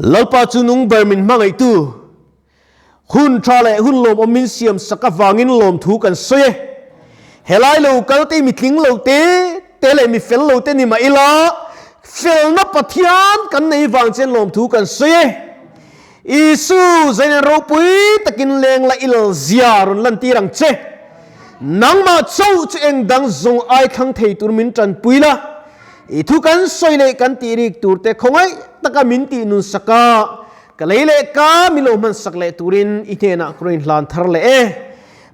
Lalpa chu nung ber min hmangaihtu, hun tha leh hun lawmawm min siam sak avangin lawmthu kan sawi e. Helai lo kal te mi tling lo te te leh mi fel lo te ni mah ila, felna Pathian kan nei vang chuan lawmthu kan sawi e. Isu, Zainen ropui takin leng la i lal zia rawn lantir ang che. Nangmah chauh chu eng dang zawng ai thlang thei tur min tanpui la. I thu kan sawi leh kan tih rik tur te khawngaih taka min tih nun sak a, ka lei leh ka mi lo hman sak leh turin i hnenah ka rawn hlan thar leh e.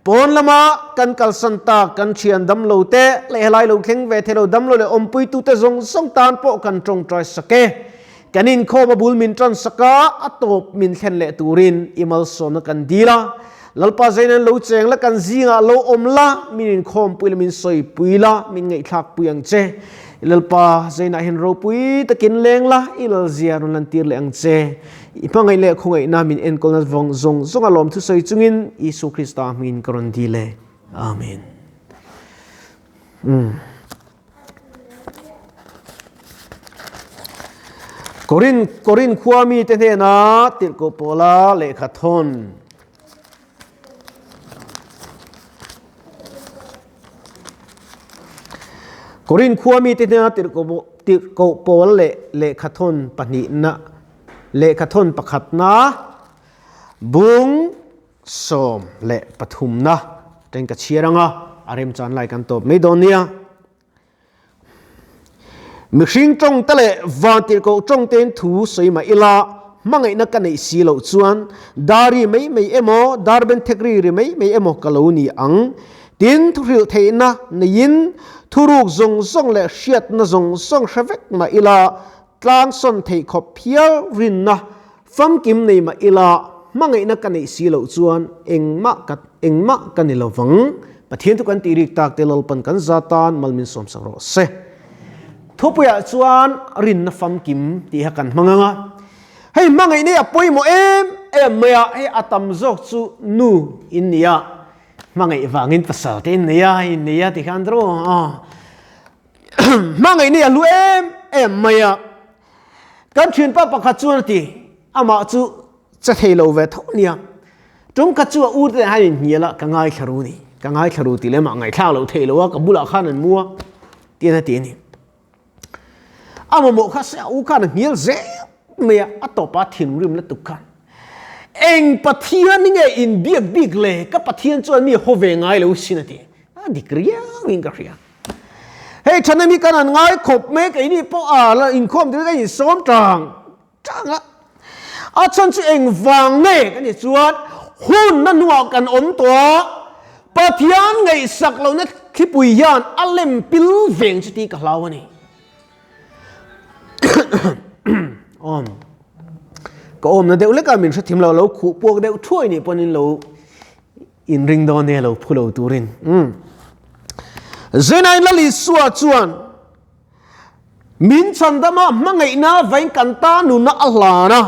Pawn lama kan kalsan tak kan thian damlo te leh helai lo thleng ve thei lo damlo leh awmpuitute zawng zawng tan pawh kan tawngtai sak e. Kan inkhawm a bul min tan sak a, a tawp min thlen leh turin i malsawmna kan dil a. Lalpa Zaina'n lo cheng la, kan zingah lo awm la, min inkhawmpui la, min sawipui la, min ngaihthlakpui ang che. I Lalpa Zainah hian ropui takin leng la, i lalzia rawn lantir leh ang che. I hmangaih leh khawngaihna min enkawlna vawng zawng zawnga lawmthu sawi chungin Isua Krista hmingin ka rawn dil e. Amen. Umm. Korin Korin khua mite hnena tirhkoh pawla lehkha thawn. Korin khua mite hnena tirhkoh tirhkoh pawl leh lehkha thawn pahnihna lehkha thawn pakhatna bung 13 na teng ka chhiar anga a remchan lai kan tawp mai dawn nia. Mihring tawng te leh vantirhkoh tawng tein thu sawi mah ila hmangaihna ka neih si loh chuan dari mai mai emaw darben thek ri ri mai mai emaw ka lo ni ang. Tin, thuhrilh theihna neiin thuruk zawng zawng leh hriatna zawng zawng hre vek mah ila Tlangsawn theih khawp phial rinna famkim nei mah ila hmangaihna ka neih si loh chuan engmah ka engmah ka ni lo vang. Pathian chu kan tih rik tak te Lalpan kan za tan mal min sawmsak rawh se. Thupuiah chuan rinna famkim tih kha kan hmang ang a. Hei hmangaihna hi a pawimawh em em mai a, hei a tam zawk chu nu in ni a, hmangaih vangin pasal te in nei a, in nei a ti khan ru a. Hmangaih ni a hlu em em mai a, kan thianpa pakhat chuan a ti, amah chu che thei lo ve tho nia, tum khat chu a u te nen hian inhnial a, ka ngaithla ru ni, ka ngaithla ru tih leh amah ngaihthlak loh theih lo a, ka bulah khan an mu a, tian a ti a ni. A mamawh kha se a u khan a hnial zel mai a, a tawpa thinrim lutuk khan eng Pathian nge inbiak bik le, ka Pathian chuan mi haw ve ngai lo sin a ti, a dik riau in ka hria. Hei thana mi kan han ngai khawp mai keini pawh a la inkhawm tur ka insawm tang tang a. A chhan chu engvang nge ka ni chuan hunna hnuah kan awm tawh a, Pathian ngaihsak lohna thlipui hian a lem pil veng chu tih ka hlau a ni. Awm ka awmna deuh lekah min hrethiam lo, lo khuh puak deuh thuai nih pawhin lo Inring dawn e lo phu lo turin. Umm. Zenain Lal Isua chuan min chhandama hmangaihna vain kan ta nunna a hlan a.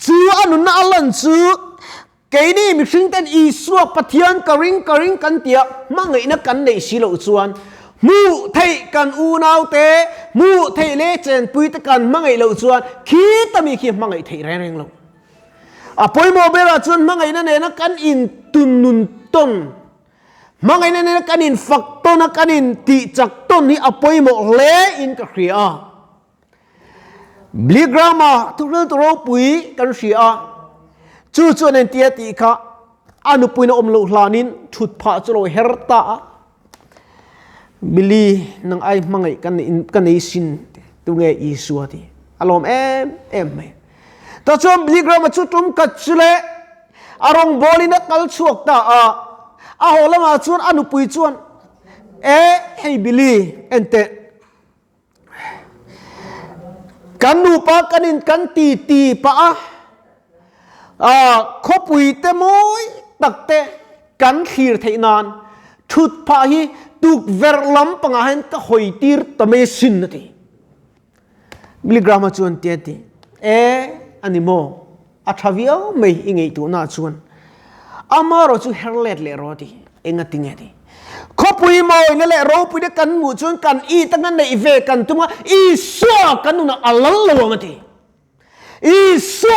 Chu a nunna a lan chu keini mihring ten Isua Pathian ka ring ka ring kan tia hmangaihna kan neih si loh chuan hmuh theih kan unaute hmuh theih leh chenpuite kan hmangaih loh chuan khi ta mi khi hmangaih theih reng reng lo. A pawimawh berah chuan hmangaihna nena kan intunnun tawn, hmangaihna nena kan infak tawn a, kan intihchak tawn hi a pawimawh hle in ka hria a. Billy Graham-a thuhriltu ropui kan hria a, chu chuan entia tih kha a nupuina awm loh hlanin thut phah chu lo her ta a. Billy, nang ai hmangaih ka nei sin tunge Isua ti a lawm em em mai. Ta chuan Billy Graham-a chu tum khat chu le a rawngbawlin a kal chhuak ta a, a haw lamah chuan a nupui chuan, E, hei Billy, enteh, kan nupa kan in kan ti ti pah a, khawpui te mawi tak te kan thlir theih nan thut phah hi tukverh lam pangah hian ka hawi tir ta mai sin a ti. Billy Graham-a chuan ti a ti, E, a ni maw? A tha viau mai i ngaihtuahna chuan. Amarawh chu her let leh rawh a ti. Enga ti nge ti? Khawpui mawina leh ropuina kan hmuh chuan kan it anga neih ve kan tum a, Isua kan nunah a lal lo ang a ti.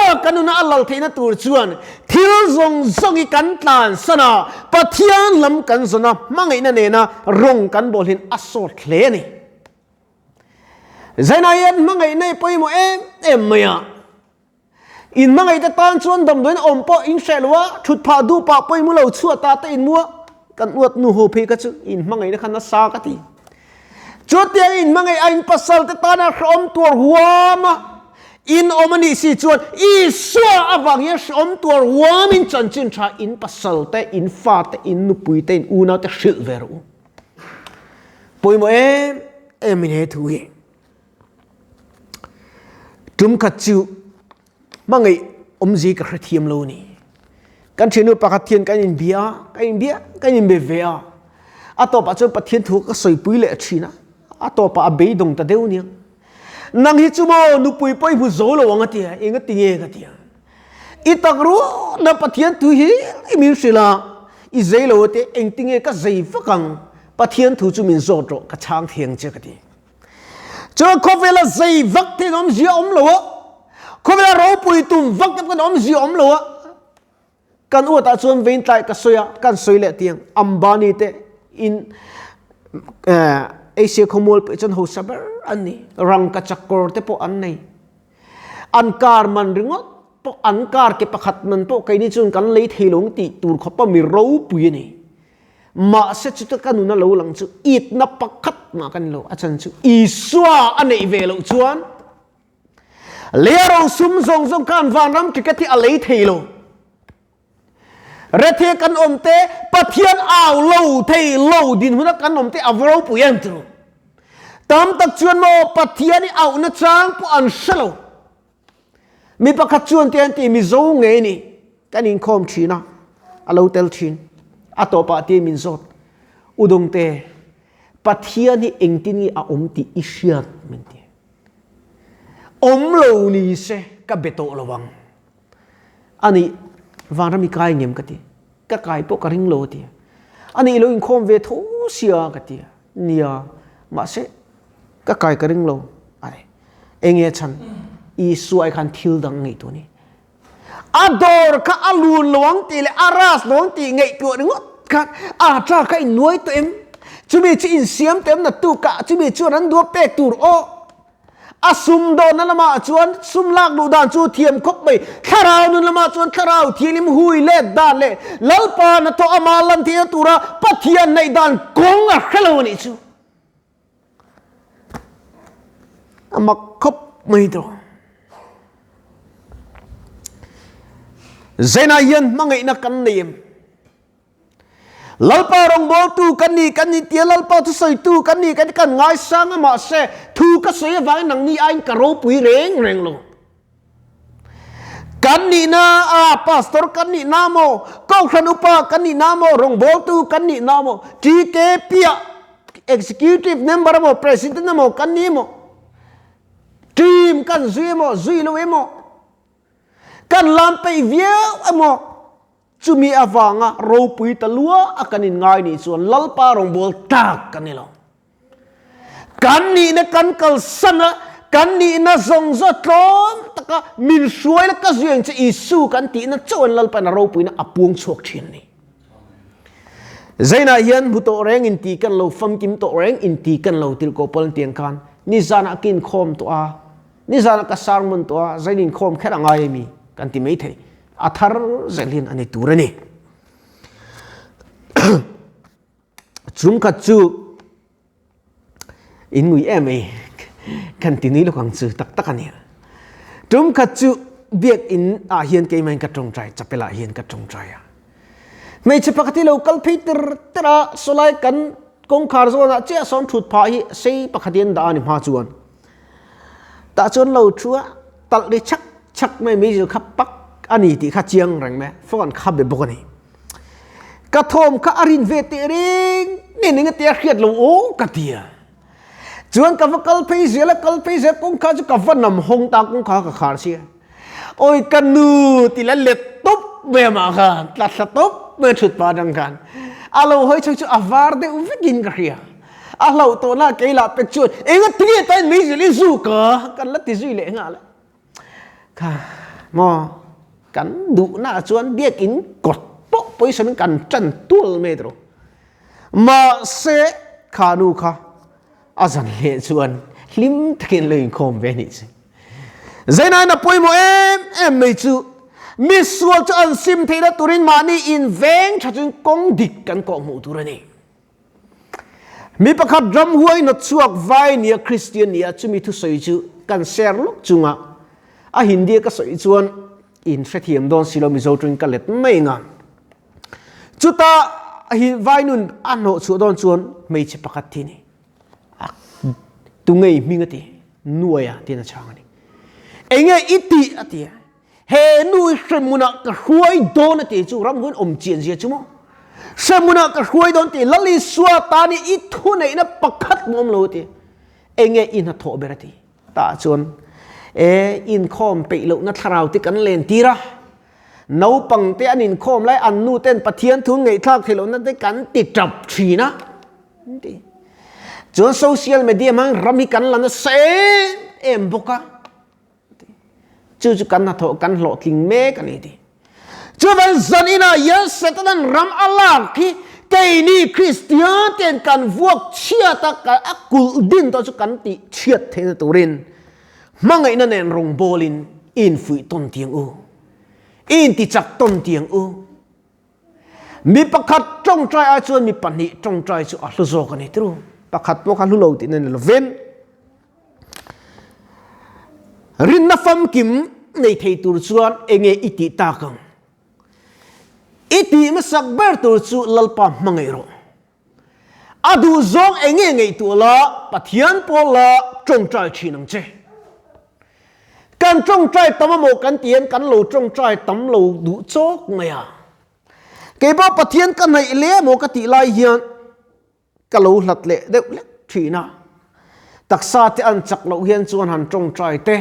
Isua kan nuna a lal theihna tur chuan thil zawng zawng hi kan tlansan a, Pathian lam kan zawn a, hmangaihna nena rawng kan bawl hin a sawt hle a ni. Zainah hian hmangaihna hi pawimawh em em mai a. In hmangaihte tan chuan damdawiin awm pawh in hreh lo a, thut phah duh pah pawh i mu lo, chhuah ta te in mu a, kan uat nu ho phei kha chu in hmangaihna kha nasa ka ti. Chutiang in hmangaih a in pasal te tana hrehawm tuar huam a in awm a nih si chuan Isua avang hian hrehawm tuar huam in chanchin tha in pasal te, in fa te, in nupui te, in unau te hrilh ve rawh u. Pawimawh em em in he thu hi. Tum khat chu hmangaih awmzi ka hrethiam lo ni. Kan thiannu pakhat hian kan inbia a, kan inbia kan inbe ve a. A tawpah chuan Pathian thu ka sawipui leh thin a, a tawpah a beidawng ta deuh nia. Nang hi chu maw nupui pawh i hmu zo lo ang a ti a, eng a ti nge ka ti a. I tak ruahna Pathian thu hi i min hrilh a, i zei lo a ti, engtinge ka zei vak ang, Pathian thu chu min zawt rawh ka chhang thiang che ka ti. Chuan khawvela zei vak te awm zia awm lo a, khawvela ropui tum vak te kan awm zia awm lo a. Kan uatah chuan vein tlai ka sawi a, kan sawi leh tiang Ambani te in Asia khawmual pawh chuan hausa ber an ni, rangkachak kawr te pawh an nei. An kar man ringawt pawh an kar ke pakhat man pawh keini chuan kan lei thei lo ang tih tur khawpa mi ropui a ni. Mahse chuta ka nuna lo lang chu itna pakhat mah ka ni lo, a chan chu Isua a neih ve loh chuan lei ro sum zawng zawng khan vanram ticket hi a lei thei lo. Rethe kan awm te, Pathian au lo thei lo dinhmuna kan awm te a va ropui em tiro. Tam tak chuan maw Pathian i auhna chang pawh an hre lo. Mi pakhat chuan te an ti Mizo ngei ni kan inkhawm thin a, a lo tel thin. A tawpah te min zawt, Udawngte, Pathian hi engtin nge a awm tih i hriat min ti. Awm lo ni se ka be tawh lo ang. Ani vanram i kai ngem ka ti. Ka kai pawh ka ring lo a ti. Ani i lo inkhawm ve tho sia ka ti. Nia, mahse ka kai ka ring lo a ti. Enge chhan? Isua ai khan thil dang ngaihtuah a ni. A dawr kha a lun lo ang tih leh a ras lo ang tih ngaihtuah ringawt khan a tha kha innuai tawh em? Chumi chu insiam tawh em naktukah chumi chuan an duh a pek tur aw. A sum dawnna lamah chuan sum lak luh dan chu thiam khawp mai. Thlarau nun lamah chuan thlarau thianghlim hui let dan leh Lalpa hnathawh ama lan theihna tura Pathian neih dan kawng a hre lo a nih chu. A mak khawp mai tawh. Zainah hian hmangaihna kan nei em? Lalpa rawngbawltu kan ni kan ni tia Lalpa thusawitu kan ni kan kan ngaisang a mahse thu ka sawi avangin nangni aiin ka ropui reng reng lo. Kan nihna a pastor kan nihna maw, kohhran upa kan nihna maw, rawngbawltu kan nihna maw, TKP ah executive member emaw president emaw kan ni emaw, team kan zui emaw zui lo emaw, kan lam peih viau emaw, Chumi avanga ropui ta lua a kan inngai nih chuan Lalpa rawngbâwl tak kan ni lo. Kan nihna kan kalsan a, kan nihna zawng zawng tlawm taka min hruai la ka zui ang che Isu kan tihna chauhin Lalpain a ropuina a puang chhuak thin a ni. Zainah hian hmu tawh reng inti kan lo, famkim tawh reng inti kan lo tirhkoh pawl an ti ang khan nizanah ka inkhawm tawh a, nizanah ka sermon tawh a, zain inkhawm kher a ngai a mi kan ti maithei. A thar zelin a ni tur a ni. Chungkhat chu in ngui em ei kan ti nui lawk ang chu tak tak a ni. Tumkhat chu biak in ah hian keimah in ka tawngtai chapel ah hian ka tawngtai a. Hmeichhe pakhat hi lo kal phei tir tir a sawlai kan kawngkhar zawnah chiah sawn thut phah hi sei pakhat hi an dah a ni hma chuan. Tah chuan lo thu a talh ri chak chak mai meizil kha pak a ni tih kha chiang reng mai phone kha be bawk a ni. Ka thawm kha a rin ve teh reng nen eng tia hriat lo aw ka ti a. Chuan ka va kal phei zel a kal phei zel kawngkhar chu ka va nam hawng ta kawngkhar ka khar sia. Awi ka nu ti la let tawp mai amah khan tla thla tawp mai a thut pah atang khan a lo hawi chho chu a var deuh vekin ka hria. A hlauh tawh na kei lah pek chuan eng a tinge tain meizil i zuk a kan la ti zui leh nghal a. Kha. Maw kan duhna ah chuan biakin kawt pawh pawisa in kan tan tual mai tawh. Mahse kha nu kha a zan leh chuan hlim takin lo inkhawm ve anih chu. Zainain a pawimawh em em mai chu mi sual chu an sim theihna turin mahni inveng tha chuan kawng dik kan kawhhmuh tur a ni. Mi pakhat ramhuai nawt chhuak vai nia Kristian nia chumi thusawi chu kan share lawk chunga a Hindi ka sawi chuan in hrethiam dawn si lo Mizo tawngin ka let mai nga. Chuta hi vai nun a hnawh chhuah dawn chuan hmeichhe pakhat thi ni a tu ngei hming a ti nuaia tiin a chhang a ni. Enge i tih a ti a. He nu hi hremhmunah ka hruai dawn a ti chu ramhuan awm chian zia chu maw? Hremhmunah ka hruai dawn ti Lal Isua tan hi i thuneihna pakhat mawm lo a ti. Enge i hnathawh ber a ti. Tah chuan e inkhawm peih lohna thlarau te kan len tir a, naupang te an inkhawm lai an nu ten Pathian thu ngaihthlak theih lohna te kan ti tap thin a ti. Chuan social media hmang ram hi kan la nasa em em bawk a. Chu chu kan hnathawh kan hlawhtling mek a ni ti. Chuvan zan inah hian Setanan ram a lak hi keini Kristian ten kan vuak chhiat a, a kulh din tawh chu kan tih chhiat theihna turin hmangaihna nen rawngbawlin i infuih tawn tiang u, i intichak tawn tiang u. Mi pakhat tawngtai ai chuan mi pahnih tawngtai chu a hlu zawk a ni tru. Pakhat pawh kha hlu lo tihna ni lovin rinna famkim nei thei tur chuan enge i tih tak ang? I tih hmasak ber tur chu Lalpa hmangaih rawh. A duh zawng enge ngaihtuah la, Pathian pawl la tawngtai thin ang che. Kan tawngtai tam amaw kan ti hian kan lo tawngtai tam lo duh chawk mai a. Keipawh Pathian ka hnaih hle amaw ka tih lai hian ka lo hlat leh deuh hlek thin a. Taksa te an chak loh hian chuan han tawngtai te,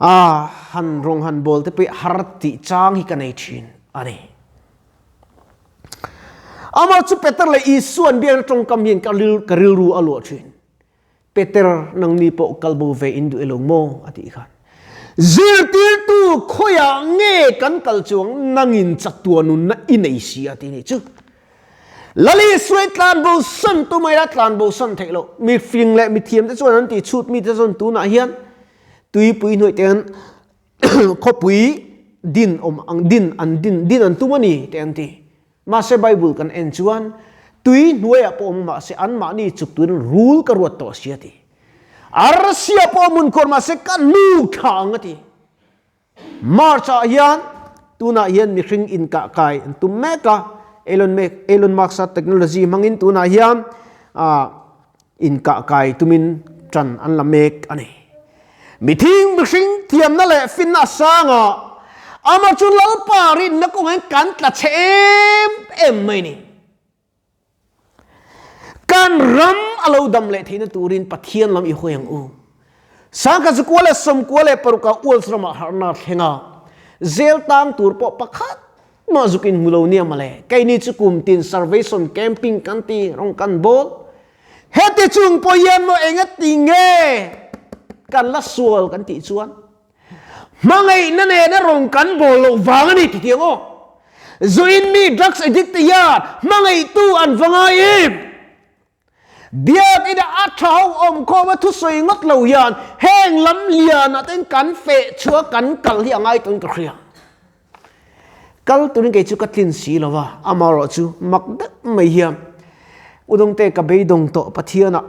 a han rawng han bawl te pawh hi har tih chang hi ka nei thin a ni. Amah chu Peter leh Isua an biakna tawngkam hian ka ka rilru a luah thin. Peter nangni pawh kal bo ve in duh elo maw? a tih khan. Zirtirtu khawiah nge kan kal chuang nangin chaktua nunna i nei si a ti ni chu. Lal Isua i tlanbo san tu mai la tlanbo san theih loh. Mi fing leh mi thiam te chuan an ti chhut mi te chuan tunah hian Tuipui hnuaih te hian khawpui din awm ang din an din din an tum a ni te an ti. Mahse Bible kan en chuan tui hnuaiah pawh awm mahse anmahni chuk turin rul ka ruat tawh si a ti. Arsia pawh hmun kawr mahse ka nu thla ang a ti. March ah hian tunah hian mihring inkah kai an tum mek a, Elon Elon Musk a technology hmangin tunah hian Inkah kai tumin ṭan an la mek a ni. Mithing mihring thiamna leh finna a sang a, amah chu Lalpa rinna kawngin kan tla chhe em em mai ni. Kan ram a lo dam leh theihna turin Pathian lam i hawi ang u. Sangkhat zakua leh sawmkua leh parukah Wales ramah harhna a thleng a, zel tang tur pawh pakhat Mah zuk in hmu lo nia mawle. Keini chu kum tin salvation camping kan ti rawng kan bawl. Heti chung pawh hian maw enga ti nge kan la sual kan tih chuan hmangaihna nena rawng kan bawl loh vang a ni ti tiang aw. Zu in mi drugs addict te hian hmangaihtu an va ngai em? Biakina a tha ho awm khawm a thusawi ngawt lo hian heng lam lianah ten kan feh chhuah kan kal hi a ngai tawn ka hria. Kal turin kei chu ka tlin si lo va, amaherawh chu mak deuh mai hian Udawngte ka beidawng tawh Pathianah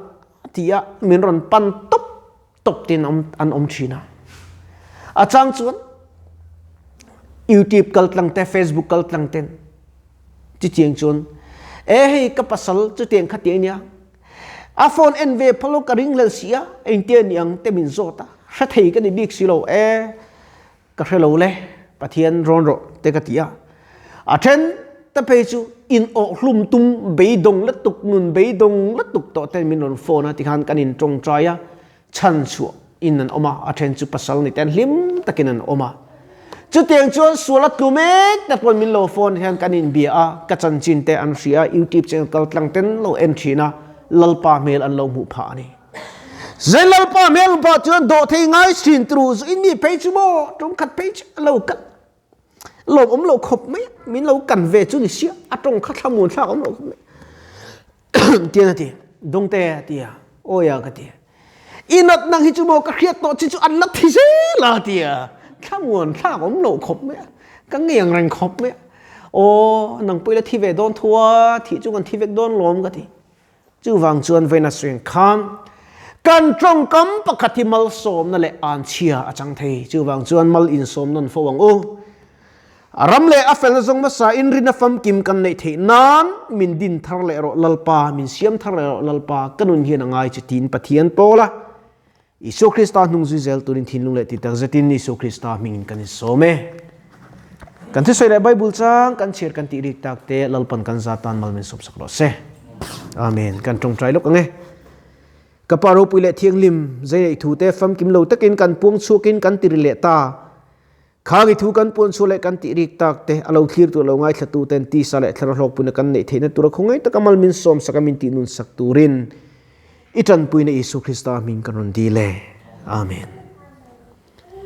ti a min rawn pan tawp tawp ten an awm thin a. A chang chuan YouTube kal tlang te, Facebook kal tlang ten chutiang chuan e hei ka pasal chutiang kha ti ania a phone en ve phalo ka ring hlel si a engtia ni ang te min zawt a hre thei ka ni bik si lo e ka hre lo le Pathian rawn rawh te ka ti a a then te phei chu in awh hlum tum beidawng lutuk nun beidawng lutuk tawh ten min rawn phone a tikhan kan in tawngtai a chhan chhuah in an awm a a then chu pasal ni ten hlim takin an awm a chutiang chuan sual a tlu mek te pawn min lo phone hian kan in bia a ka chanchin te an hria a youtube channel kal tlang ten lo en thin a Lalpa hmel an lo hmuh phah a ni. Zen Lalpa hmel pa chuan dawh thei ngai thin turu zu in mi phei chu maw tawng khat phei chu a lo kal lawm awm lo khawp mai min lo kan ve chu ni sia a tawng kha thlamuan thlak awm lo khawp mai tian a ti dawngte a ti a awi a ka ti i nat nang hi chu maw ka hriat tawh chi chu an la thi zel a ti a thlamuan thlak awm lo khawp mai a ka ngei ang reng khawp mai a aw nang pawh i la thi ve dawn thu a thih chu kan thi vek dawn lawm ka ti Chuvang chuan vawiin a sawi ang khan kan tawngkam pakhat hi malsawmna leh anchhia a chang thei. Chuvang chuan mal insawm nawn fo ang u. A ram leh a felna zawng hmasa in rin a famkim kan neih theih nan min din thar leh rawh Lalpa, min siam thar leh rawh Lalpa, ka nun hian a ngai che tiin Pathian pawl a. Isua Krista hnung zui zel turin thinlung leh ti tak zetin Isua Krista hmingin kan insawm e. Kan thusawi leh Bible chang kan chhiar kan tih rik tak te Lalpan kan za tan mal min sawm sak rawh se. Amen. Kan tawngtai lawk ang e. Ka pa ropui leh thianghlim zei neih thu te famkim lo takin kan puang chhuakin kan tiri leh ta. Khang i thu kan puan chhuah leh kan tih rik tak te a lo thlir tu lo ngaithla tu ten tisa leh thlarau hlawkpuina kan neih theihna tura khawngaih taka mal min sawm sak a min tih nun sak turin i tanpuina Isu Krista hming kan rawn dil e. Amen.